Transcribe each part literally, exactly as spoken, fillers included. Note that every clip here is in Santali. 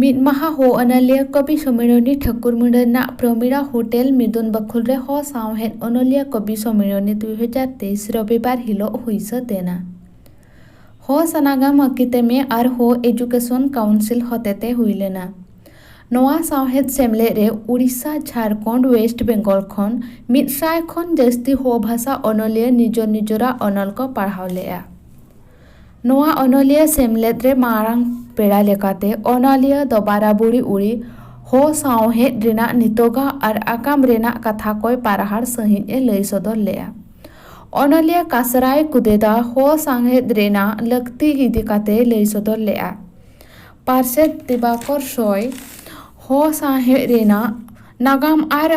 ᱢᱤᱫ ᱢᱟᱦᱟ ᱦᱚ ᱚᱱᱚᱞᱤᱭᱟᱹ ᱠᱚᱵᱤ ᱥᱚᱢᱢᱮᱞᱚᱱᱤ ᱴᱷᱟᱹᱠᱩᱨ ᱢᱩᱸᱰᱟᱹ ᱨᱮᱱᱟᱜ ᱯᱨᱚᱢᱤᱲᱟ ᱦᱳᱴᱮᱞ ᱢᱤᱫᱩᱱ ᱵᱟᱠᱷᱩᱞ ᱨᱮ ᱦᱚ ᱥᱟᱶᱦᱮᱫ ᱚᱱᱚᱞᱤᱭᱟᱹ ᱠᱚᱵᱤ ᱥᱚᱢᱢᱮᱞᱚᱱᱤ ᱫᱩᱭ ᱦᱟᱡᱟᱨ ᱛᱮᱭᱤᱥ ᱨᱚᱵᱤᱵᱟᱨ ᱦᱤᱞᱚᱜ ᱦᱩᱭ ᱥᱟᱹᱛ ᱮᱱᱟ᱾ ᱦᱚ ᱥᱟᱱᱟᱜᱟᱢ ᱟᱹᱠᱤᱛᱮᱢᱮ ᱟᱨ ᱦᱚ ᱮᱡᱩᱠᱮᱥᱚᱱ ᱠᱟᱣᱩᱱᱥᱤᱞ ᱦᱚᱛᱮᱛᱮ ᱦᱩᱭ ᱞᱮᱱᱟ᱾ ᱱᱚᱣᱟ ᱥᱟᱶᱦᱮᱫ ᱥᱮᱢᱞᱮᱫ ᱨᱮ ᱩᱲᱤᱥᱥᱟ, ᱡᱷᱟᱲᱠᱷᱚᱸᱰ, ᱳᱭᱮᱥᱴ ᱵᱮᱝᱜᱚᱞ ᱠᱷᱚᱱ ᱢᱤᱫ ᱥᱟᱭ ᱠᱷᱚᱱ ᱡᱟᱹᱥᱛᱤ ᱦᱚ ᱵᱷᱟᱥᱟ ᱚᱱᱚᱞᱤᱭᱟᱹ ᱱᱤᱡᱚᱨ ᱱᱤᱡᱚᱨᱟᱜ ᱚᱱᱚᱞ ᱠᱚ ᱯᱟᱲᱦᱟᱣ ᱞᱮᱫᱼᱟ᱾ ᱱᱚᱣᱟ ᱚᱱᱚᱞᱤᱭᱟᱹ ᱥᱮᱢᱞᱮᱫ ᱨᱮ ᱢᱟᱨᱟᱝ ᱯᱮᱲᱟ ᱞᱮᱠᱟᱛᱮ ᱚᱱᱚᱞᱤᱭᱟᱹ ᱫᱚ ᱵᱟᱨᱟᱵᱩᱨᱤ ᱩᱲᱤ ᱦᱚ ᱥᱟᱶᱦᱮᱫ ᱨᱮᱱᱟᱜ ᱱᱤᱛᱚᱜᱟᱜ ᱟᱨ ᱟᱜᱟᱢ ᱨᱮᱱᱟᱜ ᱠᱟᱛᱷᱟ ᱠᱚᱭ ᱯᱟᱨᱦᱟᱲ ᱥᱟᱹᱦᱤᱡ ᱮ ᱞᱟᱹᱭ ᱥᱚᱫᱚᱨ ᱞᱮᱫᱼᱟ᱾ ᱚᱱᱚᱞᱤᱭᱟᱹ ᱠᱟᱥᱨᱟᱭ ᱠᱩᱫᱮᱫᱟ ᱦᱚ ᱥᱟᱶᱦᱮᱫ ᱨᱮᱱᱟᱜ ᱞᱟᱹᱠᱛᱤ ᱤᱫᱤ ᱠᱟᱛᱮ ᱞᱟᱹᱭ ᱥᱚᱫᱚᱨ ᱞᱮᱫᱼᱟ᱾ ᱯᱟᱨᱥᱮᱛ ᱫᱤᱵᱟᱠᱚᱨ ᱥᱚᱭ ᱦᱚ ᱥᱟᱶᱦᱮᱫ ᱨᱮᱱᱟᱜ ᱱᱟᱜᱟᱢ ᱟᱨ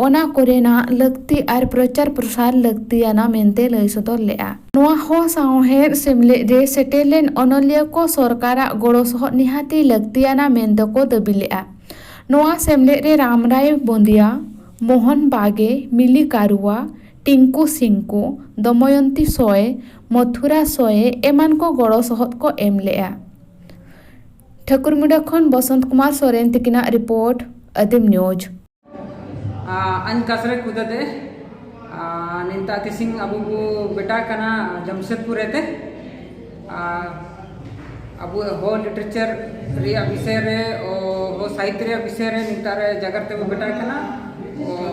ᱚᱱᱟ ᱠᱚᱨᱮᱱᱟᱜ ᱞᱟᱹᱠᱛᱤ ᱟᱨ ᱯᱨᱚᱪᱟᱨ ᱯᱨᱚᱥᱟᱨ ᱞᱟᱹᱠᱛᱤᱭᱟᱱᱟ ᱢᱮᱱᱛᱮ ᱞᱟᱹᱭ ᱥᱚᱫᱚᱨ ᱞᱮᱫᱼᱟ᱾ ᱱᱚᱣᱟ ᱦᱚ ᱥᱟᱶᱦᱮᱫ ᱥᱮᱢᱞᱮᱫ ᱨᱮ ᱥᱮᱴᱮᱨ ᱞᱮᱱ ᱚᱱᱚᱞᱤᱭᱟᱹ ᱠᱚ ᱥᱚᱨᱠᱟᱨᱟᱜ ᱜᱚᱲᱚ ᱥᱚᱦᱚᱫ ᱱᱤᱦᱟᱹᱛᱤ ᱞᱟᱹᱠᱛᱤᱭᱟᱱᱟ ᱢᱮᱱᱛᱮ ᱠᱚ ᱫᱟᱹᱵᱤ ᱞᱮᱫᱼᱟ᱾ ᱱᱚᱣᱟ ᱥᱮᱢᱞᱮᱫ ᱨᱮ ᱨᱟᱢᱨᱟᱭ ᱵᱚᱸᱫᱤᱭᱟ, ᱢᱳᱦᱚᱱ ᱵᱟᱜᱮ, ᱢᱤᱞᱤ ᱠᱟᱨᱩᱣᱟ, ᱴᱤᱝᱠᱩ ᱥᱤᱝᱠᱩ, ᱫᱚᱢᱚᱭᱚᱱᱛᱤ ᱥᱚᱭ, ᱢᱚᱛᱷᱩᱨᱟ ᱥᱚᱭ ᱮᱢᱟᱱ ᱠᱚ ᱜᱚᱲᱚ ᱥᱚᱦᱚᱫ ᱠᱚ ᱮᱢ ᱞᱮᱫᱼᱟ᱾ ᱴᱷᱟᱹᱠᱩᱨᱢᱩᱸᱰᱟᱹ ᱠᱷᱚᱱ ᱵᱚᱥᱚᱱᱛ ᱠᱩᱢᱟᱨ ᱥᱚᱨᱮᱱ ᱛᱤᱠᱤᱱᱟᱜ ᱨᱤᱯᱳᱨᱴ, ᱟᱹᱫᱤᱢ ᱱᱤᱭᱩᱡᱽ᱾ ᱟᱧ ᱠᱟᱥᱨᱮ ᱠᱩᱫᱟᱹᱫᱮ ᱱᱤᱱᱛᱟ ᱛᱤᱥᱤᱝ ᱟᱵᱚ ᱵᱚ ᱵᱮᱴᱟ ᱠᱟᱱᱟ ᱡᱟᱢᱥᱮᱫᱽᱯᱩᱨ ᱨᱮᱛᱮ᱾ ᱟᱵᱚ ᱦᱚ ᱞᱤᱴᱟᱨᱮᱪᱟᱨ ᱨᱮᱭᱟᱜ ᱵᱤᱥᱚᱭ ᱨᱮ, ᱦᱚ ᱥᱟᱦᱤᱛᱭᱚ ᱨᱮᱭᱟᱜ ᱵᱤᱥᱚᱭ ᱨᱮ ᱱᱤᱛᱟᱨ ᱡᱟᱜᱟᱨ ᱛᱮ ᱵᱚ ᱵᱮᱴᱟ ᱠᱟᱱᱟ᱾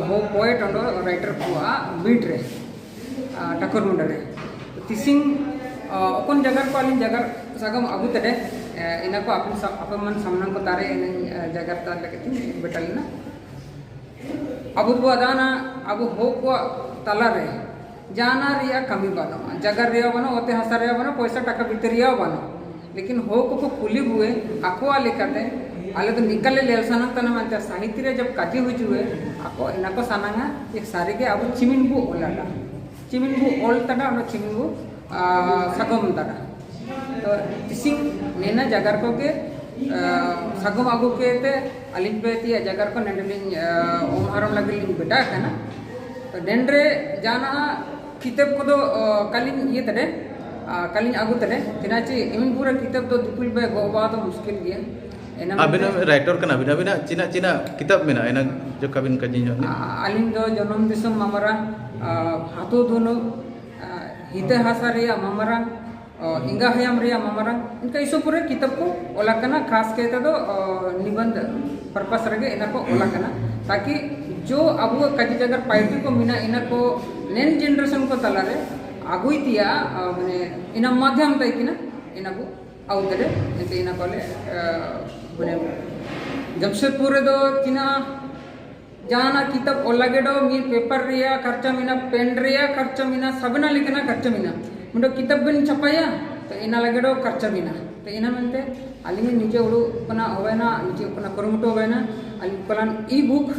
ᱦᱚ ᱯᱚᱭᱮᱴ ᱚᱸᱰᱮ ᱨᱟᱭᱴᱟᱨ ᱠᱚᱣᱟᱜ ᱢᱤᱴ ᱨᱮ ᱴᱟᱠᱚᱨ ᱢᱩᱸᱰᱟᱹ ᱨᱮ᱾ ᱛᱤᱥᱤᱝ ᱚᱠᱚᱱ ᱡᱟᱜᱟᱨ ᱠᱚ ᱟᱹᱞᱤᱧ ᱡᱟᱜᱟᱨ ᱥᱟᱜᱟᱢ ᱟᱹᱜᱩ ᱛᱮᱫᱮ ᱤᱱᱟᱹ ᱠᱚ ᱟᱯᱮ ᱥᱟ-, ᱟᱯᱮ ᱢᱟᱱ ᱥᱟᱢᱱᱟ ᱠᱚ ᱛᱟᱨᱮ ᱤᱱᱟᱹ ᱡᱟᱜᱟᱨ ᱛᱟᱨ ᱞᱟᱹᱜᱤᱫ ᱛᱤᱧ ᱵᱮᱴᱟ ᱞᱮᱱᱟ᱾ ᱟᱵᱚ ᱫᱚᱵᱚ ᱟᱫᱟᱱᱟ, ᱟᱵᱚ ᱦᱚᱲ ᱠᱚᱣᱟᱜ ᱛᱟᱞᱟᱨᱮ ᱡᱟᱦᱟᱱᱟᱜ ᱨᱮᱭᱟᱜ ᱠᱟᱹᱢᱤ ᱵᱟᱹᱱᱩᱜᱼᱟ, ᱡᱟᱭᱜᱟ ᱨᱮᱭᱟᱜ ᱵᱟᱹᱱᱩᱜᱼᱟ, ᱚᱛᱮ ᱦᱟᱥᱟ ᱨᱮᱭᱟᱜ ᱵᱟᱹᱱᱩᱜᱼᱟ, ᱯᱚᱭᱥᱟ ᱴᱟᱠᱟ ᱵᱤᱛᱟᱹ ᱨᱮᱭᱟᱜ ᱵᱟᱹᱱᱩᱜᱼᱟ᱾ ᱞᱮᱠᱤᱱ ᱦᱚᱲ ᱠᱚᱠᱚ ᱠᱩᱞᱤ ᱵᱚᱭᱮ ᱟᱠᱚᱣᱟᱜ ᱞᱮᱠᱟᱛᱮ, ᱟᱞᱮ ᱫᱚ ᱱᱤᱠᱟᱞᱮ ᱞᱮᱞ ᱥᱟᱱᱟᱝ ᱠᱟᱱᱟ ᱢᱮᱱᱛᱮ ᱥᱟᱦᱤᱛ ᱨᱮ ᱡᱟᱵ ᱠᱟᱡᱮ ᱦᱤᱡᱩᱜ ᱦᱩᱭ, ᱟᱠᱚ ᱮᱱᱟ ᱠᱚ ᱥᱟᱱᱟᱝᱟ ᱡᱮ ᱥᱟᱹᱨᱤᱜᱮ ᱟᱵᱚ ᱪᱤᱢᱤᱱ ᱵᱚ ᱚᱞ ᱟᱠᱟᱫᱟ, ᱪᱤᱢᱤᱱ ᱵᱚ ᱚᱞ ᱛᱟᱰᱟ, ᱚᱱᱟ ᱪᱤᱢᱤᱱ ᱵᱚ ᱥᱟᱜᱚᱢ ᱛᱟᱰᱟ᱾ ᱛᱚ ᱛᱤᱥᱤᱝ ᱱᱮᱱᱟ ᱡᱟᱜᱟᱨ ᱠᱚᱜᱮ ᱥᱟᱜᱚᱢ ᱟᱹᱜᱩ ᱠᱮᱛᱮ ᱟᱹᱞᱤᱧ ᱯᱮ ᱛᱤᱭᱟ ᱡᱟᱜᱟᱨ ᱠᱚ ᱱᱮᱰᱮᱞᱤᱧ ᱚᱢᱦᱟᱨᱚᱱ ᱞᱟᱹᱜᱤᱫ ᱞᱤᱧ ᱵᱮᱴᱟ ᱟᱠᱟᱱᱟ᱾ ᱛᱚ ᱱᱮᱱᱨᱮ ᱡᱟᱦᱟᱱᱟᱜ ᱠᱤᱛᱟᱹᱵ ᱠᱚᱫᱚ ᱠᱟᱞᱤᱧ ᱤᱭᱟᱹ ᱛᱮᱰᱮ, ᱠᱟᱞᱤᱧ ᱟᱹᱜᱩ ᱛᱮᱰᱮ, ᱪᱮᱫᱟᱜ ᱪᱮ ᱮᱢᱚᱱ ᱯᱩᱨᱟᱹ ᱠᱤᱛᱟᱹᱵ ᱫᱚ ᱫᱤᱠᱩᱞ ᱵᱮ ᱜᱚ ᱵᱟᱵᱟ ᱫᱚ ᱢᱩᱥᱠᱤᱞ ᱜᱮᱭᱟ᱾ ᱮᱱᱟᱝ ᱟᱵᱤᱱ ᱨᱟᱭᱴᱟᱨ ᱠᱟᱱᱟ ᱵᱤᱱ, ᱟᱵᱤᱱᱟᱜ ᱪᱤᱱᱟᱜ ᱪᱤᱱᱟᱜ ᱠᱤᱛᱟᱹᱵ ᱢᱮᱱᱟᱜᱼᱟ, ᱮᱱᱟᱝ ᱡᱚᱠᱷᱟ ᱵᱤᱱ ᱠᱟᱹᱡᱤ ᱧᱚᱜ ᱞᱮᱫ? ᱟ-, ᱟᱹᱞᱤᱧ ᱫᱚ ᱡᱚᱱᱚᱢ ᱫᱤᱥᱚᱢ ᱢᱟᱢᱟᱨᱟᱝ, ᱟ, ᱟᱹᱛᱩ ᱫᱷᱩᱱᱩ, ᱟ, ᱦᱤᱛᱟᱹ ᱦᱟᱥᱟ ᱨᱮᱭᱟᱜ ᱢᱟᱢᱟᱨᱟᱝ, ᱟ, ᱮᱸᱜᱟ ᱦᱟᱭᱟᱢ ᱨᱮᱭᱟᱜ ᱢᱟᱢᱟᱨᱟᱝ, ᱤᱱᱠᱟ ᱤᱥᱩ ᱯᱩᱨᱟᱹ ᱠᱤᱛᱟᱹᱵ ᱠᱚ ᱚᱞ ᱟᱠᱟᱱᱟ, ᱠᱷᱟᱥ ᱠᱟᱭ ᱛᱮᱫᱚ, ᱟ, ᱱᱤᱵᱚᱱᱫᱷ purpose ᱨᱮᱜᱮ ᱮᱱᱟ ᱠᱚ ᱚᱞ ᱟᱠᱟᱱᱟ, ᱛᱟᱠᱤ ᱡᱚ ᱟᱵᱚᱣᱟᱜ ᱠᱟᱡᱤ ᱡᱟᱜᱟᱨ ᱯᱟᱭᱴᱤ ᱠᱚ ᱢᱮᱱᱟᱜ, ᱤᱱᱟ ᱠᱚ ᱱᱮᱱ generation ᱠᱚ ᱛᱟᱞᱟᱨᱮ ᱟᱹᱜᱩᱭ ᱛᱮᱭᱟᱜ, ᱟ, ᱢᱟᱱᱮ ᱤᱱᱟ ᱢᱟᱫᱷᱭᱟᱢ ᱛᱮ ᱠᱤᱱᱟ ᱤᱱᱟ ᱠᱚ ᱟᱣᱛᱮ ᱨᱮ ᱮᱱᱛᱮ ᱤᱱᱟ ᱠᱚᱞᱮ, ᱟ, ᱢᱟᱱᱮ ᱡᱟᱢᱥᱮᱫᱽᱯᱩᱨ ᱨᱮᱫᱚ ᱛᱤᱱᱟᱹᱜ ᱡᱟᱦᱟᱱᱟᱜ ᱠᱤᱛᱟᱹᱵ ᱚᱞ ᱞᱟᱹᱜᱤᱫ ᱫᱚ ᱢᱤᱫ ᱯᱮᱯᱟᱨ ᱨᱮᱭᱟᱜ ᱠᱷᱚᱨᱪᱟ ᱢᱮᱱᱟᱜᱼᱟ, ᱯᱮᱱ ᱨᱮᱭᱟᱜ ᱠᱷᱚᱨᱪᱟ ᱢᱮᱱᱟᱜᱼᱟ, ᱥᱟᱵᱱᱟ ᱞᱮᱠᱟᱱᱟᱜ ᱠᱷᱚᱨᱪᱟ ᱢᱮᱱᱟᱜᱼᱟ᱾ ᱢᱤᱫᱴᱮᱱ ᱠᱤᱛᱟᱹᱵ ᱵᱮᱱ ᱪᱷᱟᱯᱟᱭᱟ, ᱛᱚ ᱤᱱᱟ ᱞᱟᱹᱜᱤᱫ ᱫᱚ ᱠᱷᱚᱨᱪᱟ ᱢᱮᱱᱟᱜᱼᱟ᱾ ᱛᱚ ᱤᱱᱟ ᱢᱮᱱᱛᱮ ᱟᱹᱞᱤᱧ ᱱᱤᱡᱮ ᱩᱰᱩᱠ ᱠᱟᱱᱟ, ᱦᱚᱵᱮᱱᱟ, ᱱᱤᱡᱮ ᱠᱟᱱᱟ ᱠᱩᱨᱩᱢᱩᱴᱩ ᱦᱚᱵᱮᱱᱟ, ᱟᱹᱞᱤᱧ ᱯᱟᱞᱟᱱ e-book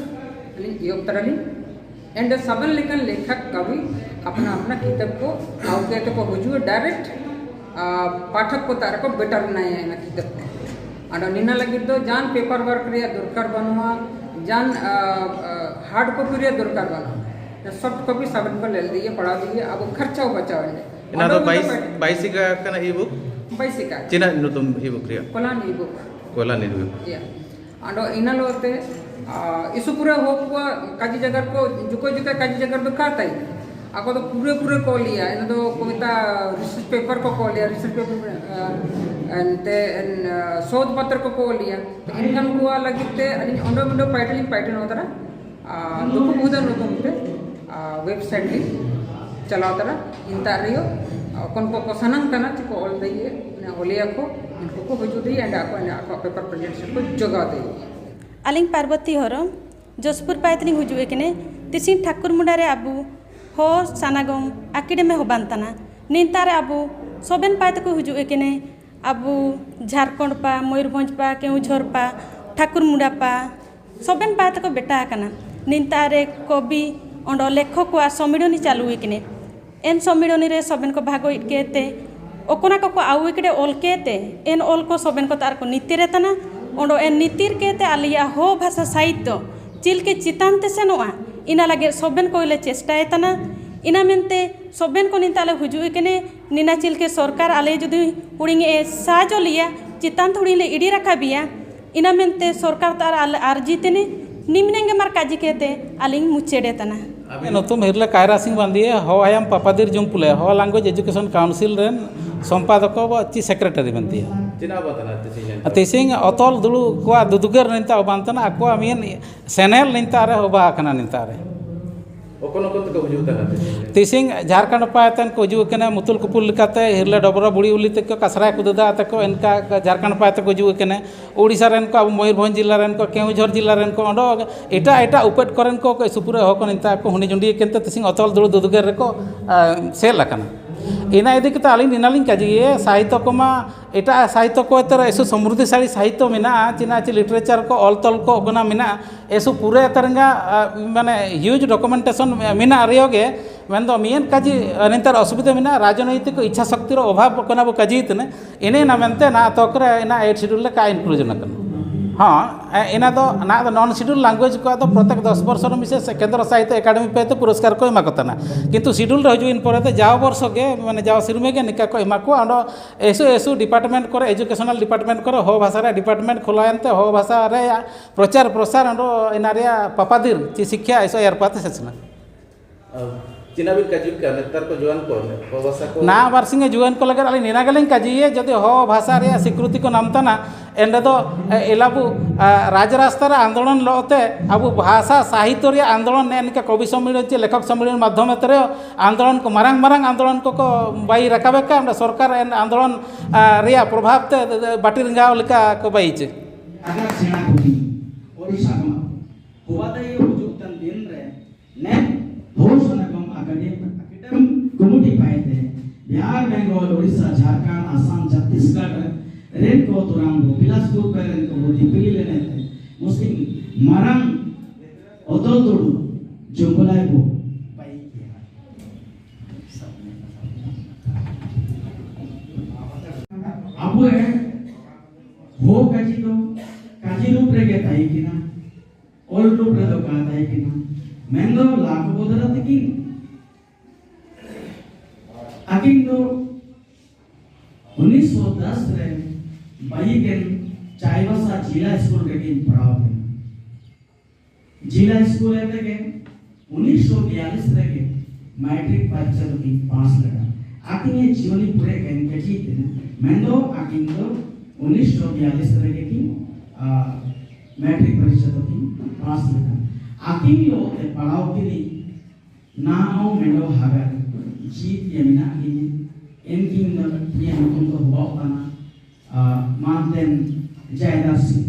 ᱟᱹᱞᱤᱧ ᱮᱦᱚᱵ ᱛᱟᱨᱟ ᱞᱤᱧ᱾ ᱮᱱᱰᱮ ᱥᱟᱵᱮᱱ ᱞᱮᱠᱟᱱ ᱞᱮᱠᱷᱚᱠ ᱠᱟᱹᱣᱤ ᱟᱯᱱᱟ ᱟᱯᱱᱟ ᱠᱤᱛᱟᱹᱵ ᱠᱚ ᱟᱣᱠᱮ ᱛᱮᱠᱚ ᱦᱤᱡᱩᱜᱼᱟ, direct, ᱟ, ᱯᱟᱴᱷᱚᱠ ᱠᱚ ᱛᱟᱨ ᱨᱮᱠᱚ ᱵᱮᱴᱟᱨ ᱱᱟᱭᱟ ᱮᱱᱟ ᱠᱤᱛᱟᱹᱵ ᱠᱚ᱾ ᱟᱫᱚ ᱱᱤᱱᱟ ᱞᱟᱹᱜᱤᱫ ᱫᱚ ᱡᱟᱱ paper work ᱨᱮᱭᱟᱜ ᱫᱚᱨᱠᱟᱨ ᱵᱟᱹᱱᱩᱜᱼᱟ, ᱡᱟᱱ, ᱟ, ᱟ, hard copy ᱨᱮᱭᱟᱜ ᱫᱚᱨᱠᱟᱨ ᱵᱟᱹᱱᱩᱜᱼᱟ᱾ Soft copy ᱥᱟᱵᱮᱱ ᱠᱚ ᱞᱮᱞ ᱫᱤᱭᱮ ᱯᱟᱲᱦᱟᱣ ᱫᱤᱭᱮ ᱟᱵᱚ ᱠᱷᱚᱨᱪᱟ ᱵᱟᱪᱟᱣ ᱮᱱᱟ᱾ ᱤᱱᱟ ᱫᱚ ᱚᱸᱰᱮ ᱵᱟᱭᱤᱥ, ᱫᱚ ᱵᱟᱭᱤᱥᱤᱠᱟ ᱠᱟᱱᱟ e-book? ᱵᱟᱭᱤᱥᱤᱠᱟ᱾ ᱪᱮᱱᱟᱜ ᱧᱩᱛᱩᱢ e-book ᱨᱮᱭᱟᱜ? ᱠᱚᱞᱟᱱ e-book᱾ ᱠᱚᱞᱟᱱ e-book᱾ ᱤᱭᱟ᱾ ᱟᱫᱚ ᱤᱱᱟ ᱞᱚ ᱛᱮ, ᱟ, ᱤᱥᱩ ᱯᱩᱨᱟᱹ ᱦᱚᱠ ᱠᱚᱣᱟ ᱠᱟᱡᱤ ᱡᱟᱜᱟᱨ ᱠᱚ, ᱡᱩᱠᱚ ᱡᱩᱠᱚ ᱠᱟᱡᱤ ᱡᱟᱜᱟᱨ ᱫᱚ ᱠᱟ ᱛᱟᱭ? ᱟᱠᱚ ᱫᱚ ᱯᱩᱨᱟᱹ ᱯᱩᱨᱟᱹ ᱠᱚ ᱞᱤᱭᱟ, ᱤᱱᱟ ᱫᱚ ᱠᱚ ᱢᱮᱛᱟ research paper ᱠᱚ ᱠᱚ ᱞᱤᱭᱟ, research paper, ᱟ, ᱮᱱᱛᱮ, ᱮᱱ, ᱟ, ᱥᱳᱫᱷ ᱯᱟᱛᱨ ᱠᱚ ᱠᱚ ᱞᱤᱭᱟ᱾ ᱮᱱᱠᱷᱟᱱ ᱠᱚᱣᱟ ᱞᱟᱹᱜᱤᱫ ᱛᱮ ᱟᱹᱞᱤᱧ ᱚᱸᱰᱮ ᱚᱸᱰᱮ ᱯᱟᱭᱴᱮᱞᱤᱧ ᱯᱟᱭᱴᱮᱞ ᱱᱚ ᱛᱟᱨᱟ, ᱟ, ᱫᱩᱠᱩ ᱵᱩᱫᱟᱹ ᱧᱩᱛᱩᱢ ᱛᱮ, ᱟ, website ᱞᱤᱧ ᱪᱟᱞᱟᱣ ᱛᱟᱨᱟ᱾ ᱤᱱᱛᱟ ᱨᱮᱭᱚ, ᱟ, ᱚᱠᱚᱱ ᱠᱚ ᱠᱚ ᱥᱟᱱᱟᱝ ᱠᱟᱱᱟ ᱪᱮ ᱠᱚ ᱚᱞ ᱫᱟᱲᱮᱭᱟᱜᱼᱟ, ᱚᱱᱮ ᱚᱞᱮᱭᱟ ᱠᱚ, ᱩᱱᱠᱩ ᱠᱚ ᱦᱤᱡᱩᱜ ᱫᱟᱲᱮᱭᱟᱜᱼᱟ, ᱚᱸᱰᱮ ᱟᱠᱚ, ᱚᱸᱰᱮ ᱟᱠᱚᱣᱟᱜ paper presentation ᱠᱚ ᱡᱚᱜᱟᱣ ᱫᱟᱲᱮᱭᱟᱜᱼᱟ᱾ ᱟᱹᱞᱤᱧ ᱯᱟᱨᱵᱚᱛᱤ ᱦᱮᱢᱵᱨᱚᱢ, ᱡᱚᱥᱯᱩᱨ ᱯᱟᱭᱛᱮ ᱞᱤᱧ ᱦᱤᱡᱩᱜ ᱠᱟᱱᱟ᱾ ᱛᱤᱥᱤᱧ ᱴᱷᱟᱠᱩᱨ ᱢᱩᱸᱰᱟ ᱨᱮ ᱟᱵᱚ ᱦᱚᱲ ᱥᱟᱱᱟᱜᱚᱢ ᱟᱠᱤᱰᱮᱢᱮ ᱦᱚᱵᱟᱱ ᱛᱟᱱᱟ᱾ ᱱᱤᱱᱛᱟ ᱨᱮ ᱟᱵᱚ ᱥᱚᱵᱮᱱ ᱯᱟᱭᱛᱮ ᱠᱚ ᱦᱤᱡᱩᱜ ᱠᱟᱱᱟ᱾ ᱟᱵᱚ ᱡᱷᱟᱨᱠᱷᱚᱸᱰ ᱯᱟ, ᱢᱚᱭᱩᱨᱵᱷᱚᱸᱡᱽ ᱯᱟ, ᱠᱮᱣᱩᱡᱷᱚᱨ ᱯᱟ, ᱴᱷᱟᱠᱩᱨ ᱢᱩᱸᱰᱟ ᱯᱟ, ᱥᱚᱵᱮᱱ ᱯᱟᱭᱛᱮ ᱠᱚ ᱵᱮᱴᱟ ᱟᱠᱟᱱᱟ᱾ ᱱᱤᱱᱛᱟ ᱨᱮ ᱠᱚᱵᱤ ᱚᱸᱰᱚ ᱞᱮᱠᱷᱚᱠ ᱠᱚᱣᱟᱜ ᱥᱚᱢᱢᱤᱞᱚᱱᱤ ᱪᱟᱹᱞᱩ ᱠᱟᱱᱟ᱾ ᱮᱱ ᱥᱚᱢᱢᱤᱞᱚᱱᱤ ᱨᱮ ᱥᱚᱵᱮᱱ ᱠᱚ ᱵᱷᱟᱜᱚ ᱤᱫ ᱠᱮᱛᱮ, ᱚᱠᱚᱱᱟ ᱠᱚᱠᱚ ᱟᱣ ᱤᱠᱲᱮ ᱚᱞ ᱠᱮᱛᱮ, ᱮᱱ ᱚᱞ ᱠᱚ ᱥᱚᱵᱮᱱ ᱠᱚ ᱛᱟᱨ ᱠᱚ ᱱᱤᱛᱤᱨ ᱛᱟᱱᱟ᱾ ᱚᱸᱰᱚ ᱮᱱ ᱱᱤᱛᱤᱨ ᱠᱮᱛᱮ ᱟᱞᱮᱭᱟᱜ ᱦᱚ ᱵᱷᱟᱥᱟ ᱥᱟᱦᱤᱛᱭᱚ ᱪᱤᱞᱠᱮ ᱪᱮᱛᱟᱱ ᱛᱮ ᱥᱮᱱᱚᱜᱼᱟ, ᱤᱱᱟ ᱞᱟᱹᱜᱤᱫ ᱥᱚᱵᱮᱱ ᱠᱚᱞᱮ ᱪᱮᱥᱴᱟᱭ ᱛᱟᱱᱟ᱾ ᱤᱱᱟ ᱢᱮᱱᱛᱮ ᱥᱚᱵᱮᱱ ᱠᱚ ᱱᱤᱛᱟ ᱞᱮ ᱦᱤᱡᱩᱜ ᱠᱟᱱᱟ᱾ ᱱᱤᱱᱟ ᱪᱤᱞᱠᱮ ᱥᱚᱨᱠᱟᱨ ᱟᱞᱮ ᱡᱩᱫᱤ ᱦᱩᱲᱤᱧ ᱮ ᱥᱟᱦᱟᱡᱚ ᱞᱮᱭᱟ, ᱪᱮᱛᱟᱱ ᱛᱷᱩᱲᱤ ᱞᱮ ᱤᱰᱤ ᱨᱟᱠᱟᱵᱤᱭᱟ, ᱤᱱᱟᱹ ᱢᱮᱱᱛᱮ ᱥᱚᱨᱠᱟᱨ ᱛᱟᱨ ᱟᱞᱮ ᱟᱨᱡᱤ ᱛᱮᱱᱤ ᱱᱤᱢᱱᱮᱝᱜᱮ ᱢᱟᱨ ᱠᱟᱡᱤ ᱠᱮᱛᱮ ᱟᱹᱞᱤᱧ ᱢᱩᱪᱟᱹᱫᱮ ᱛᱟᱱᱟ᱾ ᱱᱩᱛᱩᱢ ᱦᱤᱨᱞᱟᱹ ᱠᱟᱭᱨᱟ ᱥᱤᱝ ᱵᱟᱸᱫᱤᱭᱟᱹ, ᱦᱚ ᱟᱭᱟᱢ ᱯᱟᱯᱟᱫᱤᱨ ᱡᱩᱢᱯᱩᱞᱮ, ᱦᱚ ᱞᱟᱝᱜᱩᱭᱮᱡᱽ ᱮᱡᱩᱠᱮᱥᱚᱱ ᱠᱟᱣᱩᱱᱥᱤᱞ ᱨᱮᱱ ᱥᱚᱢᱯᱟᱫᱚᱠᱚ ᱵᱟ ᱪᱤ ᱥᱮᱠᱨᱮᱴᱟᱨᱤ ᱵᱟᱸᱫᱤᱭᱟᱹ᱾ ᱪᱮᱫᱟᱜ ᱵᱟᱝ ᱛᱟᱦᱮᱱᱟ ᱛᱮᱥᱤᱧ ᱡᱟᱱᱛᱷᱟᱲ? ᱛᱮᱥᱤᱧ ᱚᱛᱚᱞ ᱫᱩᱲᱩᱵ ᱠᱚᱣᱟᱜ ᱫᱩᱫᱩᱜᱟᱹᱨ ᱱᱤᱛᱟᱜ ᱵᱟᱝ ᱛᱟᱦᱮᱱᱟ, ᱟᱠᱚᱣᱟᱜ ᱢᱤᱫ ᱥᱮᱱᱮᱞ ᱱᱤᱛᱟᱜ ᱨᱮ ᱦᱚᱵᱟ ᱟᱠᱟᱱᱟ ᱱᱤᱛᱟᱜ ᱨᱮ᱾ ᱚᱠᱚᱭ ᱚᱠᱚᱭ ᱛᱮᱠᱚ ᱦᱤᱡᱩᱜ ᱠᱟᱱᱟ ᱛᱮᱥᱤᱧ ᱨᱮ? ᱛᱮᱥᱤᱧ ᱡᱷᱟᱲᱠᱷᱚᱸᱰ ᱯᱟᱭᱛᱮᱱ ᱠᱚ ᱦᱤᱡᱩᱜ ᱠᱟᱱᱟ, ᱢᱩᱛᱩᱞ ᱠᱩᱯᱩᱞ ᱞᱮᱠᱟᱛᱮ ᱦᱤᱨᱞᱟᱹ ᱰᱚᱵᱨᱚ ᱵᱩᱲᱤ ᱩᱞᱤ ᱛᱮᱠᱚ ᱠᱟᱥᱨᱟᱭ ᱠᱚ ᱫᱟᱫᱟ ᱛᱮᱠᱚ ᱮᱱᱠᱟ ᱡᱷᱟᱲᱠᱷᱚᱸᱰ ᱯᱟᱭᱛᱮ ᱠᱚ ᱦᱤᱡᱩᱜ ᱠᱟᱱᱟ᱾ ᱳᱰᱤᱥᱟ ᱨᱮᱱ ᱠᱚ, ᱟᱵᱚ ᱢᱚᱭᱩᱨᱵᱷᱚᱸᱡᱽ ᱡᱤᱞᱟ ᱨᱮᱱ ᱠᱚ, ᱠᱮᱣᱚᱱᱡᱷᱚᱨ ᱡᱤᱞᱟ ᱨᱮᱱ ᱠᱚ, ᱚᱸᱰᱮ ᱮᱴᱟᱜ ᱮᱴᱟᱜ ᱩᱯᱮᱫ ᱠᱚᱨᱮᱱ ᱠᱚ, ᱠᱚ ᱥᱩᱯᱩᱨ ᱦᱚᱲ ᱠᱚ ᱱᱤᱛᱟᱜ ᱠᱚ ᱦᱩᱱᱤ ᱡᱩᱸᱰᱤ ᱠᱮᱱᱛᱮ ᱛᱮᱥᱤᱧ ᱚᱛᱚᱞ ᱫᱩᱲᱩᱵ ᱫᱩᱫᱩᱜᱟᱹᱨ ᱨᱮᱠᱚ, ᱟ, ᱥᱮᱞ ᱟᱠᱟᱱᱟ᱾ ᱤᱱᱟᱹ ᱤᱫᱤ ᱠᱟᱛᱮ ᱟᱹᱞᱤᱧ ᱮᱱᱟᱞᱤᱧ ᱠᱟᱡᱮ ᱥᱟᱦᱤᱛᱛᱚ ᱠᱚᱢᱟ, ᱮᱴᱟᱜ ᱥᱟᱦᱤᱛᱛᱚ ᱠᱚ ᱮᱛᱮ ᱮᱥᱩ ᱥᱚᱢᱨᱩᱫᱷᱤᱥᱟᱞᱤ ᱥᱟᱦᱤᱛᱛᱚ ᱢᱮᱱᱟᱜᱼᱟ, ᱪᱤᱱᱟ ᱪᱤ ᱞᱤᱴᱟᱨᱮᱪᱟᱨ ᱠᱚ ᱚᱞ ᱛᱚᱞ ᱠᱚ ᱚᱱᱟ ᱢᱮᱱᱟᱜᱼᱟ, ᱮᱥᱩ ᱯᱩᱨᱟᱹ ᱮᱛᱮᱨ ᱜᱟ, ᱟ, ᱢᱟᱱᱮ ᱦᱤᱭᱩᱡᱽ ᱰᱚᱠᱩᱢᱮᱱᱴᱮᱥᱚᱱ ᱢᱮᱱᱟᱜ ᱨᱮᱭᱚ ᱜᱮ, ᱢᱮᱱᱫᱚ ᱢᱤᱭᱮᱱ ᱠᱟᱡᱤ ᱱᱮᱛᱟᱨ ᱚᱥᱩᱵᱤᱫᱷᱟ ᱢᱮᱱᱟᱜᱼᱟ, ᱨᱟᱡᱽᱱᱳᱭᱛᱤᱠ ᱤᱪᱪᱷᱟ ᱥᱚᱠᱛᱤ ᱨᱮ ᱚᱵᱷᱟᱵ ᱠᱟᱱᱟ ᱵᱚ ᱠᱟᱡᱤ ᱛᱤᱱᱟᱹᱜ, ᱤᱱᱟᱹ ᱤᱱᱟ ᱢᱮᱱᱛᱮ ᱱᱟ ᱛᱚᱠ ᱨᱮ ᱤᱱᱟ ᱮᱭᱤᱴ ᱥᱤᱰᱩᱞ ᱞᱮᱠᱟ ᱤᱱᱠᱞᱩᱡᱚᱱ ᱟᱠᱟᱱᱟ᱾ ᱦᱚᱸ, ᱮ, ᱤᱱᱟ ᱫᱚ ᱱᱟ ᱫᱚ ᱱᱚᱱ ᱥᱤᱰᱩᱞ ᱞᱮᱝᱜᱩᱭᱮᱡᱽ ᱠᱚᱣᱟᱜ ᱫᱚ ᱯᱨᱚᱛᱮᱠ ᱫᱚᱥ ᱵᱚᱨᱥᱚ ᱨᱮ ᱢᱤᱥᱮ ᱥᱮ ᱠᱮᱱᱫᱨᱚ ᱥᱟᱦᱤᱛᱛᱚ ᱮᱠᱟᱰᱮᱢᱤ ᱯᱮ ᱛᱮ ᱯᱩᱨᱚᱥᱠᱟᱨ ᱠᱚ ᱮᱢᱟ ᱠᱚ ᱛᱟᱦᱮᱱᱟ, ᱠᱤᱱᱛᱩ ᱥᱤᱰᱩᱞ ᱨᱮ ᱦᱤᱡᱩᱜ ᱤᱱ ᱯᱚᱨᱮ ᱫᱚ ᱡᱟᱣ ᱵᱚᱨᱥᱚ ᱜᱮ, ᱢᱟᱱᱮ ᱡᱟᱣ ᱥᱤᱨᱢᱟᱹ ᱜᱮ ᱱᱤᱠᱟ ᱠᱚ ᱮᱢᱟ ᱠᱚᱣᱟ᱾ ᱚᱸᱰᱮ ᱮᱥᱩ ᱮᱥᱩ ᱰᱤᱯᱟᱨᱴᱢᱮᱱᱴ ᱠᱚᱨᱮ, ᱮᱡᱩᱠᱮᱥᱚᱱᱟᱞ ᱰᱤᱯᱟᱨᱴᱢᱮᱱᱴ ᱠᱚᱨᱮ ᱦᱚ ᱵᱷᱟᱥᱟ ᱨᱮᱭᱟᱜ ᱰᱤᱯᱟᱨᱴᱢᱮᱱᱴ ᱠᱷᱩᱞᱟᱹᱣ ᱮᱱᱛᱮ ᱦᱚ ᱵᱷᱟᱥᱟ ᱨᱮᱭᱟᱜ ᱯᱨᱚᱪᱟᱨ ᱯᱨᱚᱥᱟᱨ ᱚᱸᱰᱮ ᱤᱱᱟ ᱨᱮᱭᱟᱜ ᱯᱟᱯᱟᱫᱤᱨ ᱪᱮ ᱥᱤᱠᱠᱷᱟ ᱮᱥ ᱟᱭ ᱟᱨ ᱯᱟᱛᱮ ᱥᱮᱪᱱᱟ᱾ ᱟᱨ ᱪᱤᱱᱟ ᱵᱤᱱ ᱠᱟᱡᱩ ᱠᱟ ᱱᱮᱛᱟᱨ ᱠᱚ ᱡᱩᱣᱟᱱ ᱠᱚ ᱦᱚ ᱵᱷᱟᱥᱟ ᱠᱚ ᱱᱟ ᱵᱟᱨᱥᱤᱧ ᱡᱩᱣᱟᱹᱱ ᱠᱚ ᱞᱟᱹᱜᱤᱫ ᱟᱹᱞᱤᱧ ᱱᱤᱱᱟ ᱜᱮᱞᱤᱧ ᱠᱟᱡᱤᱭᱮ, ᱡᱩᱫᱤ ᱦᱚ ᱵᱷᱟᱥᱟ ᱨᱮᱭᱟᱜ ᱥᱤᱠᱨᱩᱛᱤ ᱠᱚ ᱱᱟᱢ ᱛᱟᱱᱟ, ᱮᱱᱰᱮ ᱫᱚ, ᱮ, ᱮᱞᱟᱵᱩ, ᱟ, ᱨᱟᱡᱽ ᱨᱟᱥᱛᱟ ᱨᱮ ᱟᱱᱫᱳᱞᱚᱱ ᱞᱚᱜ ᱛᱮ ᱟᱵᱚ ᱵᱷᱟᱥᱟ ᱥᱟᱦᱤᱛᱛᱚ ᱨᱮᱭᱟᱜ ᱟᱱᱫᱳᱞᱚᱱ ᱱᱮ ᱱᱤᱠᱟ ᱠᱚᱵᱤ ᱥᱚᱢᱢᱮᱞᱚᱱ ᱪᱮ ᱞᱮᱠᱷᱚᱠ ᱥᱚᱢᱢᱮᱞᱚᱱ ᱢᱟᱫᱽᱫᱷᱚᱢ ᱛᱮ ᱨᱮ ᱟᱱᱫᱳᱞᱚᱱ ᱠᱚ ᱢᱟᱨᱟᱝ ᱢᱟᱨᱟᱝ ᱟᱱᱫᱳᱞᱚᱱ ᱠᱚ ᱠᱚ ᱵᱟᱭ ᱨᱟᱠᱟᱵᱮ ᱠᱟᱱ, ᱚᱸᱰᱮ ᱥᱚᱨᱠᱟᱨ ᱮᱱ ᱟᱱᱫᱳᱞᱚᱱ, ᱟ, ᱨᱮᱭᱟᱜ ᱯᱨᱚᱵᱷᱟᱵ ᱛᱮ, ᱮ, ᱵᱟᱹᱴᱤ ᱨᱮᱸᱜᱟᱣ ᱞᱮᱠᱟ ᱠᱚ ᱵᱟᱭ ᱪᱮ᱾ ᱟᱜᱟᱨ ᱥᱮᱬᱟ ᱠᱩᱠᱞᱤ, ᱳᱰᱤᱥᱟ ᱠᱷᱚᱱᱟᱜ ᱦᱚᱵᱟ ᱫᱟᱹᱭ ᱦᱤᱡᱩᱜ ᱠᱟᱱ ᱫᱤᱱ ᱨᱮ ᱱᱮ ᱦᱳᱥ ᱱᱟᱜᱚᱢ ᱟᱠᱟᱰᱮᱢ, ᱟᱠᱟᱰᱮᱢ ᱠᱚᱢᱤᱴᱤ ᱯᱟᱭᱛᱮ ᱵᱤᱦᱟᱨ, ᱵᱮᱝᱜᱚᱞ, ᱳᱰᱤᱥᱟ, ᱡᱷᱟᱲᱠᱷᱚᱸᱰ, ᱟᱥᱟᱢ, ᱪᱷᱚᱛᱤᱥᱜᱚᱲ ᱨᱮᱱ ᱠᱚ ᱛᱩᱨᱟᱝ ᱵᱚ ᱵᱤᱞᱟᱥᱯᱩᱨ ᱯᱮ ᱨᱮᱱ ᱠᱚ ᱵᱚ ᱫᱤᱯᱤᱞᱤ ᱞᱮᱱᱮ ᱛᱮ ᱢᱩᱥᱞᱤᱢ ᱢᱟᱨᱟᱝ ᱚᱛᱚᱞ ᱫᱩᱲᱩ ᱡᱚᱢᱵᱚᱞᱟᱭ ᱵᱚ ᱯᱟᱭ ᱠᱮᱭᱟ᱾ ᱟᱵᱚ ᱦᱚ ᱠᱟᱹᱡᱤ ᱫᱚ ᱠᱟᱹᱡᱤ ᱨᱩᱯ ᱨᱮᱜᱮ ᱛᱟᱦᱮᱸ ᱠᱟᱱᱟ᱾ ᱚᱞ ᱨᱩᱯ ᱨᱮᱫᱚ ᱠᱟ ᱛᱟᱦᱮᱸ ᱠᱟᱱᱟ᱾ ᱢᱮᱱᱫᱚ ᱞᱟᱠᱷ ᱵᱚᱫᱨᱟ ᱛᱟᱹᱠᱤᱱ, ᱟᱹᱠᱤᱱ ᱫᱚ ᱩᱱᱤᱥᱥᱚ ᱫᱚᱥ ᱨᱮ ᱵᱟᱭᱤᱠᱮᱱ ᱪᱟᱭᱵᱟᱥᱟ ᱡᱤᱞᱟ ᱥᱠᱩᱞ ᱨᱮᱠᱤᱱ ᱯᱟᱲᱦᱟᱣ ᱠᱟᱱᱟ᱾ ᱡᱤᱞᱟ ᱥᱠᱩᱞ ᱨᱮᱜᱮ ᱩᱱᱤᱥᱥᱚ ᱵᱤᱭᱟᱞᱤᱥ ᱨᱮᱜᱮ ᱢᱮᱴᱨᱤᱠ ᱯᱚᱨᱤᱠᱠᱷᱟ ᱫᱚᱠᱤᱱ ᱯᱟᱥ ᱞᱮᱫᱟ᱾ ᱟᱹᱠᱤᱱᱟᱜ ᱡᱤᱭᱚᱱᱤ ᱯᱩᱨᱟᱹ ᱮᱢ ᱠᱮᱴᱮᱡ ᱞᱮᱱᱟ᱾ ᱢᱮᱱᱫᱚ ᱟᱹᱠᱤᱱ ᱫᱚ ᱩᱱᱤᱥᱥᱚ ᱵᱤᱭᱟᱞᱤᱥ ᱨᱮᱜᱮ ᱠᱤᱱ, ᱟ, ᱢᱮᱴᱨᱤᱠ ᱯᱚᱨᱤᱠᱠᱷᱟ ᱫᱚᱠᱤᱱ ᱯᱟᱥ ᱞᱮᱫᱟ᱾ ᱟᱹᱠᱤᱱ ᱞᱚ ᱛᱮ ᱯᱟᱲᱦᱟᱣ ᱠᱤᱱᱤ ᱱᱟᱢᱚ ᱢᱮᱱᱫᱚ ᱦᱟᱜᱟᱨ ᱡᱤᱛ ᱜᱮ ᱢᱮᱱᱟᱜ ᱞᱤᱧᱟ᱾ ᱮᱱᱠᱤᱱ ᱫᱚ ᱤᱧᱟᱹᱜ ᱧᱩᱛᱩᱢ ᱫᱚ ᱦᱚᱵᱟᱣ ᱠᱟᱱᱟ, ᱟ, ᱢᱟᱱᱛᱮᱱ ᱡᱟᱭᱫᱟ ᱥᱤᱝ